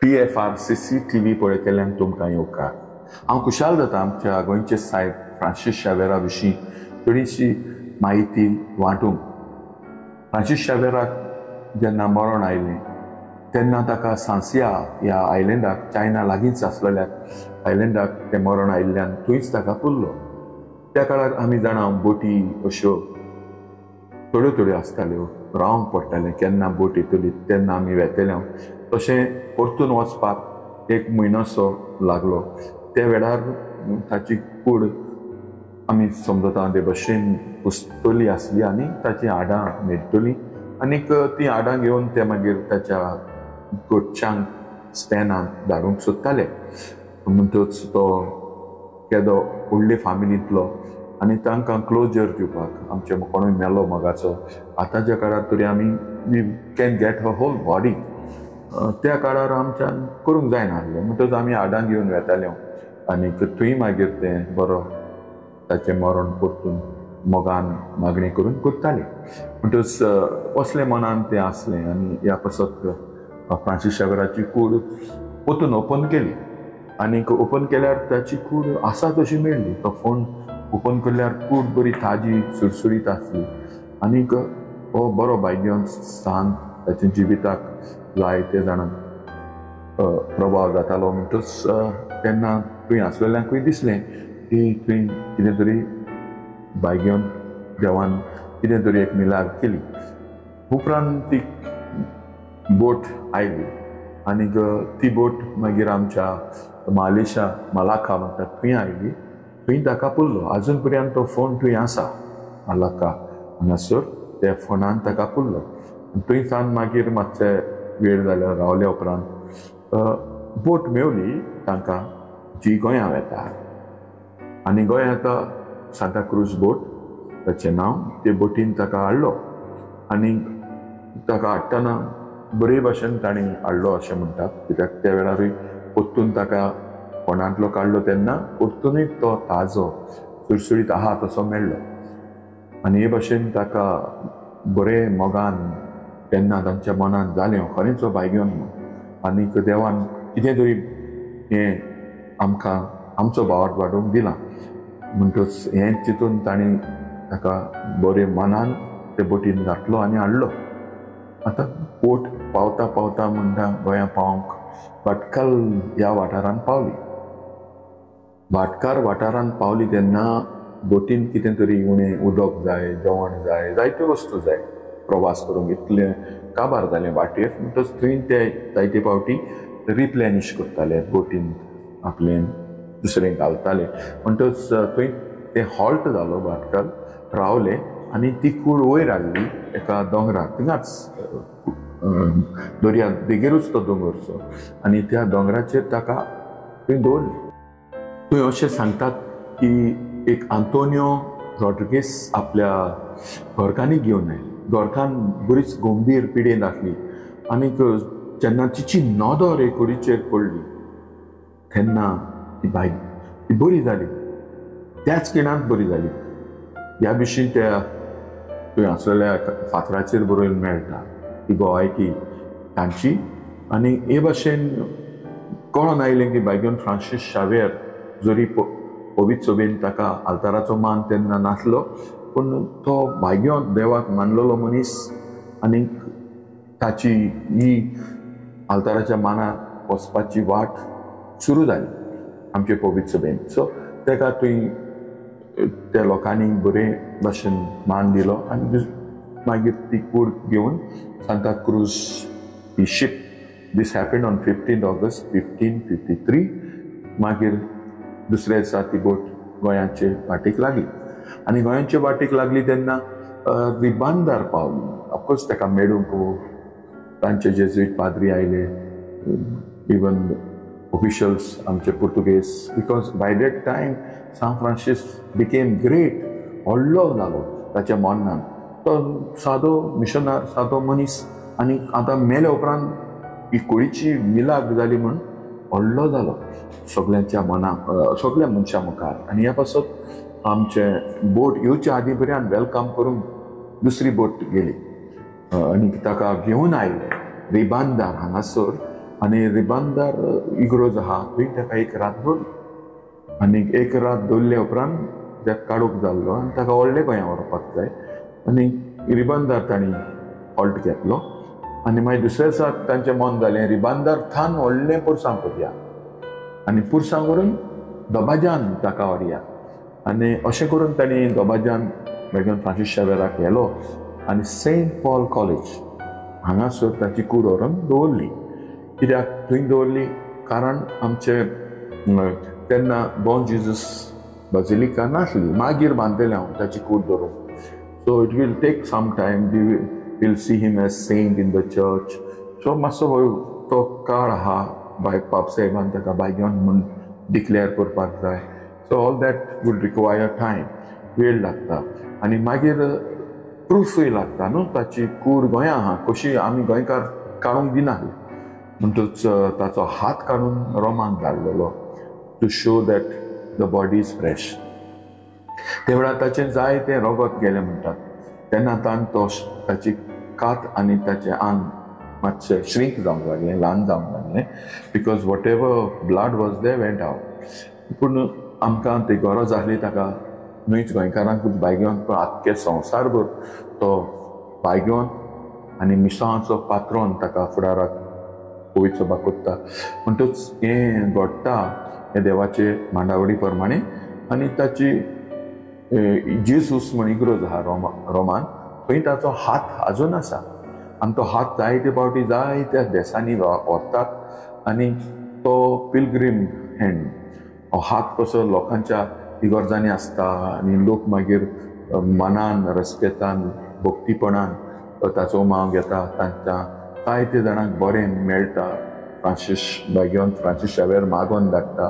BFRCC TV पळयतल्यांक तुमकां येवकार. हांव खुशाल जाता आमच्या गोंयचे सायब फ्रांसीस शावेरा विशीं थोडीशी म्हायती वांटूंक. फ्रांसीस शावेराक जेन्ना मरण आयलें तेन्ना ताका सांसिया ह्या आयलंडाक, चायना लागींच आसलेल्या आयलंडाक तें मरण आयिल्ल्यान थंयच ताका पुरलो. त्या काळार आमी जाणा बोटी अश्यो थोड्यो थोड्यो आसताल्यो, रावंक पडटालें. केन्ना बोट येतली तेन्ना आमी वेतले. तशें परतून वचपाक एक म्हयनोसो लागलो. त्या वेळार ताची कूड आमी समजता ते भशेन पुसतली आसली आनी ताचीं हाडां मेळटलीं आनीक तीं हाडां घेवन ते मागीर ताच्या घरच्यांक स्पेनाक धाडूंक सोदताले. म्हणटच तो केदो व्हडले फामिलींतलो आनी तांकां क्लोजर दिवपाक आमचे कोणूय मेलो मोगाचो. आतांच्या काळार तरी आमी we can get a whole body, त्या काळार आमच्यान करूंक जायना आसलें. म्हणटच आमी हाडां घेवन वेताले आनीक थंय मागीर तें बरो ताचें मरण परतून मोगान मागणी करून करताले. म्हणटच असलें मनान तें आसलें आनी ह्या पासत फ्रांसीस शावेराची कूड परतून ओपन केली आनीक ओपन केल्यार ताची कूड आसा तशी मेळ्ळी. तो फोन ओपन केल्यार कूड बरी ताजी सुरसुरीत आसली आनीक हो बरो भाग्यवंत स्थान ताच्या जिविताक जायते जाणांक प्रभाव जातालो. म्हणटच तेन्ना थंय आसलेल्यांकूय दिसलें की थंय कितें तरी भाग्यवंत देवान कितें तरी एक मिलाग केली. उपरांत ती बोट आयली आनीक ती बोट मागीर आमच्या मालेशा मलाका म्हणटा थंय आयली. थंय ताका पुरलो. आजून पर्यंत तो फोन थंय आसा मलाका हांगासर त्या फोनान ताका पुरलो. थंय सावन मागीर मातशे वेळ जाल्यार रावल्या उपरांत बोट मेवली तांकां जी गोंया वेता आनी गोंया आतां सांता क्रूज बोट ताचें नांव. ते बोटीन ताका हाडलो आनी ताका हाडटना बरे भाशेन तांणी हाडलो अशें म्हणटात, कित्याक त्या वेळारूय परतून ताका फोंडांतलो काडलो तेन्ना परतूनय तो ताजो सुरसुरीत आहा तसो मेळ्ळो. आनी हे भाशेन ताका बरे मोगान तेन्ना तांच्या मनान जालें खरेंच हो भाग्यवंत म्हूण आनीक देवान कितें तरी हें आमकां आमचो भावार्थ वाडोवंक दिलां. म्हणटच हें चिंतून तांणी ताका बरे मनान ते बोटीन घातलो आनी हाडलो. आतां बोट पावता पावता म्हणटा गोंया पावंक भाटकाल ह्या वाठारांत पावली. भाटकार वाठारांत पावली तेन्ना बोटीन कितें तरी उणें उदक जाय, जेवण जाय, जायत्यो वस्तू जाय प्रवास करूंक. इतलें काबार जालें वाटेर. म्हणटच थंय ते जायते फावटी रिप्लेनिश करताले बोटीन, आपलें दुसरें घालताले. म्हणटच थंय तें हॉल्ट जालो, भाटकार रावले आनी ती कूड वयर हाडली एका दोंगरार. थिंगाच दर्या देगेरूच तो दोंगरचो आनी त्या दोंगराचेर ताका थंय दवरली. थंय अशें सांगतात की एक आंतोनियो रॉड्रिगीस आपल्या घरकान्नीक घेवन आयले. घरकान्न बरीच गंभीर पिडेन आसली आनीक जेन्ना तिची नदर हे कुडीचेर पडली तेन्ना ती बायल ती बरी जाली, त्याच खिणांत बरी जाली. ह्या विशीं त्या थंय आसलेल्या फातराचेर बरोवन मेळटा ती गोवायकी तांची. आनी हे भाशेन कळोन आयलें की भाग्यवंत फ्रांसीस शावेर जरी पवित्र सभेन ताका आल्ताराचो मान तेन्ना नासलो, पूण तो भाग्यवंत देवाक मानलेलो मनीस आनी ताची ही आल्ताराच्या मानार वचपाची वाट सुरू जाली आमचे पवित्र सभेन. सो ताका थंय त्या लोकांनी बरे भाशेन मान दिलो आनी मागीर ती कूड घेवन सांता cruise he ship, this happened on 15 August 1553. मागीर दुसऱ्या दिसा ती बोट गोंयाचे वाटेक लागली आनी गोंयाचे वाटेक लागली तेन्ना रिबांदार पावली. ऑफकोर्स ताका मेळूंक तांचे जेजुईट पाद्री आयले, इवन ऑफिशियल्स आमचे पुर्तुगेज, because by that time Sao Francis became great, व्हडलो जालो ताच्या मरणान. तो सादो मिशनार, सादो मनीस आनी आतां मेल्या उपरांत ही कुडीची मिलाग जाली म्हूण व्हडलो जालो सगळ्यांच्या मनाक, सगळ्या मनशां मुखार. आनी ह्या पासत आमचे बोट येवच्या आदीं पर्यंत welcome करूंक दुसरी बोट गेली आनी ताका घेवन आयले रिबांदार हांगासर. आनी रिबांदार इगरोज आहा थंय ताका एक रात दवरली आनी एक रात दवरले उपरांत ताका काडूंक जाल्लो आनी ताका व्हडले गोंया व्हरपाक जाय आनी रिबांदार तांणी हॉल्ट घेतलो. आनी मागीर दुसऱ्या दिसा तांचें मन जालें रिबांदार थान व्हडलें पुरसांव करुया आनी पुरसांव करून दबाज्यान ताका व्हरया. आनी अशें करून तांणी दबाज्यान बेगीन फ्रांसीस शावेराक व्हेलो आनी सेंट पॉल कॉलेज हांगासर ताची कूड व्हरून दवरली. कित्याक थंय दवरली? कारण आमचे तेन्ना बॉन जिजस बाजिलिका नासली, मागीर बांदतलें हांव ताची कूड दवरून. So it will take some time, we will see him as saint in the church. So मातसो तो काळ आहा बाय पाप साहेबान ताका बायगॉन म्हूण डिक्लेअर करपाक जाय. So all that would require time, वेळ लागता आनी मागीर प्रुफूय लागता न्हू ताची कूड गोंया आहा कशी आमी गोंयकार काडूंक दिना. म्हणटूच ताचो हात काडून रोमाक धाडलेलो to show that the body is fresh. ते वेळार ताचें जाय तें रगत गेलें म्हणटात तेन्ना तान तो ताची कात आनी ताचें आंग मातशें श्रिंक जावंक लागलें, ल्हान जावंक लागलें, because whatever blood was they went out. पूण आमकां ती गरज आसली ताका न्हूच गोंयकारांकूच बायगेवन, पूण आख्खे संवसारभर तो बायगेवन आनी मिसांवाचो पात्रोन ताका फुडाराक पवित्र कोत्ता. म्हणटूच हें घडटा हें देवाचे मांडावळी प्रमाणे. आनी ताची जेजूस म्हण इगरोज आहा रोमान, थंय ताचो हात आजून आसा आनी तो हात जायते फावटी जायत्या देसांनी व्हरतात आनी तो पिलग्रीम हँड हात कसो लोकांच्या इगर्जांनी आसता आनी लोक मागीर मनान रस्पेतान भक्तीपणान ताचो उमाव घेता. तांकां जायते जाणांक बरें मेळटा. फ्रांसीस बायगॉन फ्रांसीस शावेर मागोन धाडटा.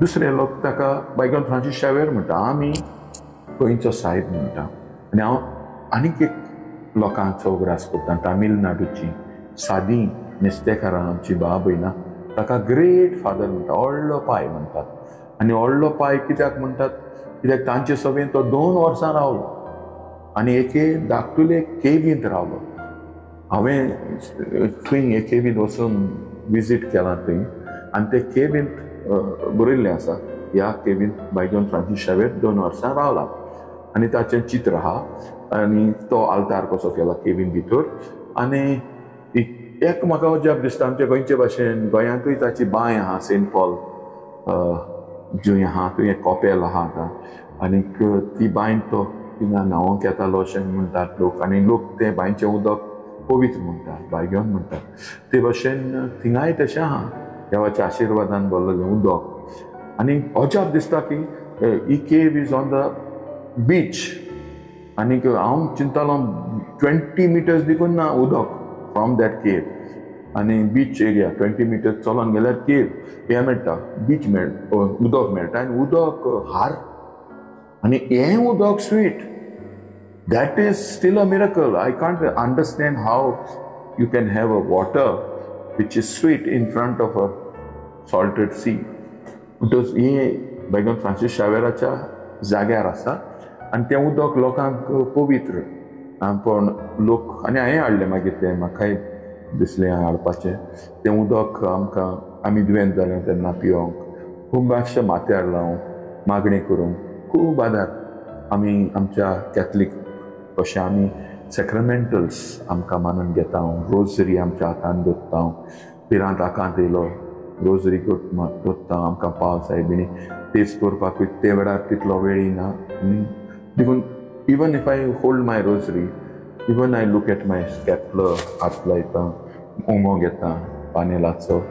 दुसरे लोक ताका बायगॉन फ्रांसीस शावेर म्हणटा, आमी गोंयचो साहेब म्हणटा. आनी हांव आनीक एक लोकांचो उगडास करता, तामिळनाडूची सादी नुस्तेकारां आमची भाव भयणां ताका ग्रेट फादर म्हणटा, व्हडलो पाय म्हणटात. आनी व्हडलो पाय कित्याक म्हणटात? कित्याक तांचे सभेन तो 2 वर्सां रावलो आनी एके धाकटुले केवींत रावलो. हांवें थंय हे केवींत वचून विजीट केलां थंय आनी ते केवींत बरयल्लें आसा ह्या केवींत बायगॉन फ्रांसीस शावेर 2 वर्सां रावला आनी ताचें चित्र आहा आनी तो आल्तार कसो केला केवीन भितर. आनी एक म्हाका अजाप दिसता आमच्या गोंयचे भाशेन गोंयांतूय ताची बांय आहा, सेंट पॉल जंय आहा थंय एक कॉपेल आहा आतां आनीक ती बांयन तो थिंगा न्हांवंक येतालो अशें म्हणटात लोक आनी लोक तें बांयचें उदक पवित्र म्हणटात, बायगॉन म्हणटात. ते भाशेन थिंगाय तशें आहा देवाच्या आशिर्वादान भरलेलें उदक. आनी अजाप दिसता की ही cave is on the beach आनीक हांव चिंतालो 20 मिटर्स देखून ना उदक फ्रॉम that केव आनी बीच एरिया 20 मिटर्स चलोन गेल्यार केव हें मेळटा, बीच उदक मेळटा आनी उदक हार आनी हें उदक sweet. That is still a miracle. I can't understand how you can have a water which is sweet in front of a salted sea. म्हणटच हें बायगॉन फ्रांसीस शावेराच्या जाग्यार आसा आनी तें उदक लोकांक पवित्र. पूण लोक आनी हांवें हाडलें मागीर तें म्हाकाय दिसलें हाडपाचें तें उदक आमकां आमी दुयेंत जालें तेन्ना पिवंक खूब मातशें माथ्यार लावंक मागणी करूंक खूब आदार. आमी आमच्या कॅथलीक कशें आमी सॅक्रमेंटल्स आमकां मानून घेता, रोजरी आमच्या हातान दवरता, भिरांत आकांत येयलो रोजरी दवरता आमकां पावस सायबिणी तेच करपाकूय ते वेळार तितलो वेळ ना. देखून even if I hold my rosary, even I look at my scapular, हात लायता, उमो घेता पानेलाचो,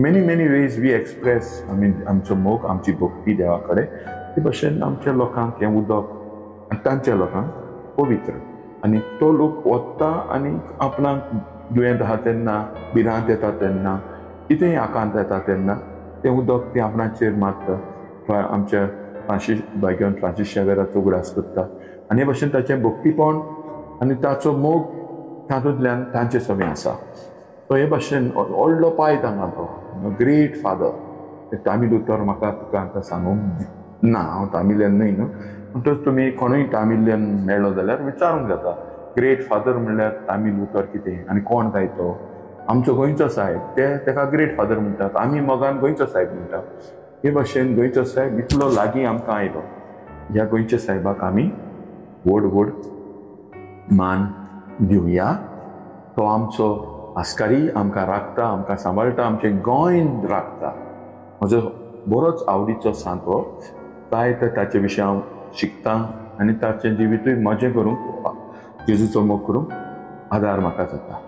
many many ways we express आमी आमचो मोग, आमची भक्ती देवा कडेन. ते भशेन आमच्या लोकांक हें उदक आनी तांच्या लोकांक पवित्र आनी तो लोक वता आनी आपणाक दुयेंत आहा तेन्ना, भिरांत येता तेन्ना, कितेंय आकांत येता तेन्ना तें उदक तें आपणाचेर मारता. आमच्या फ्रांसीस बायगॉन फ्रांसीस शावेराचो उगडास करता आनी हे भशेन ताचें भक्तीपण आनी ताचो मोग तातूंतल्यान तांचे सगळें आसा. सो हे भशेन व्हडलो पाय तांकां तो ग्रेट फादर. तामील उतर म्हाका तुका आतां सांगूंक ना, हांव तामिलियन न्हय न्हू, म्हणटच तुमी कोणूय तामिलियन मेळ्ळो जाल्यार विचारूंक जाता ग्रेट फादर म्हणल्यार तामील उतर कितें आनी कोण काय तो. आमचो गोंयचो साहेब, ते ताका ग्रेट फादर म्हणटात, आमी मोगान गोंयचो साहेब म्हणटात. हे भाशेन गोंयचो साहेब इतलो लागीं आमकां आयलो. ह्या गोंयच्या साहेबाक आमी व्हड व्हड मान दिवया. तो आमचो आस्कारी, आमकां राखता, आमकां सांबाळटा, आमचें गोंय राखता. म्हजो बरोच आवडीचो सांत हो. जाय तर ताचे विशीं हांव शिकतां आनी ताचें जिवितूय मजें करूंक, जेजूचो मोग करूंक आदार म्हाका जाता.